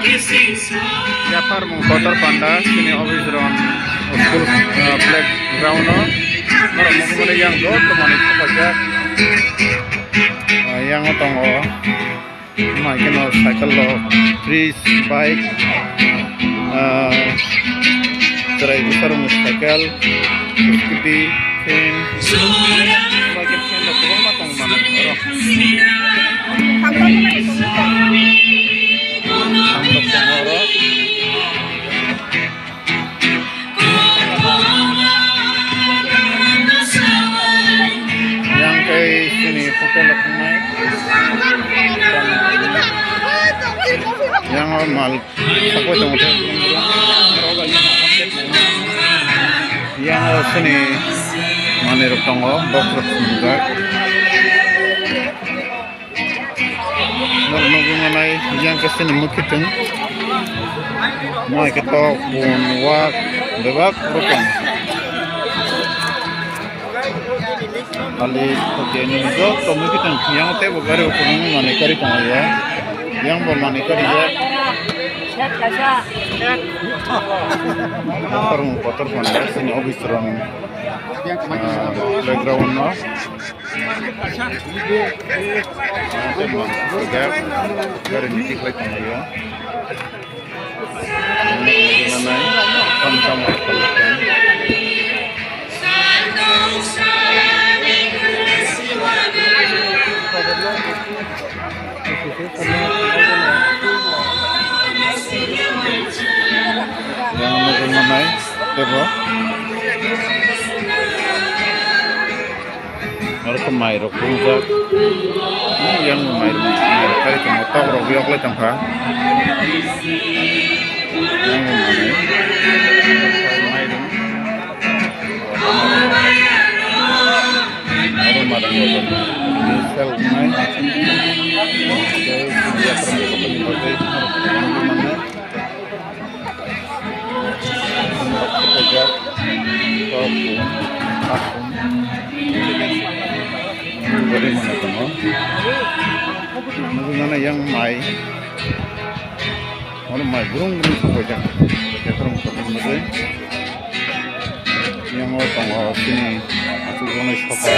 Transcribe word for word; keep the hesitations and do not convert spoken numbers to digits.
Yaphar mung kotor panda chini office rok school, ah, playground o. Norok mung mani yang joto manwi thapajak. Ah, yang o tongo. Mai kheno cycle rok, fridge, bike, ah, chwrai bwsarokni cycle, scooty, fan, bike, fan rok kwbangma tong mano oro. Thang rok tongo oro. Yang khe chini hotel rok wngnai. Yang o mal sakoi tongo. Yang o chini manwi rok tongo, box rok swnamjak. Norok nugwi manai, yang khe chini mwkhitwng. Mai khe tok, bun, wak, bebak rokom. Ali, okay, nini joto mwkhitwng. Yang teibo gari o kwbangma manwi kari tongo ya. Yang bo manwi kari ya. Kotor kotor kono chini office rok, ah, playground no. Gari ni tiklai tonglaio. Manai, tamo tamo. Yang nugwi manai, tebo. Oro khe mairok tongjak. Yang mairok, mairok kai tongo, tok rok yoklai tongkha. Yang mairok. Oro mairok yoklai. Sel nai. Yang mairok. Yang mai. Ono mai brung brung sokojak. Yang o tongo chini aswk tongnai sofa.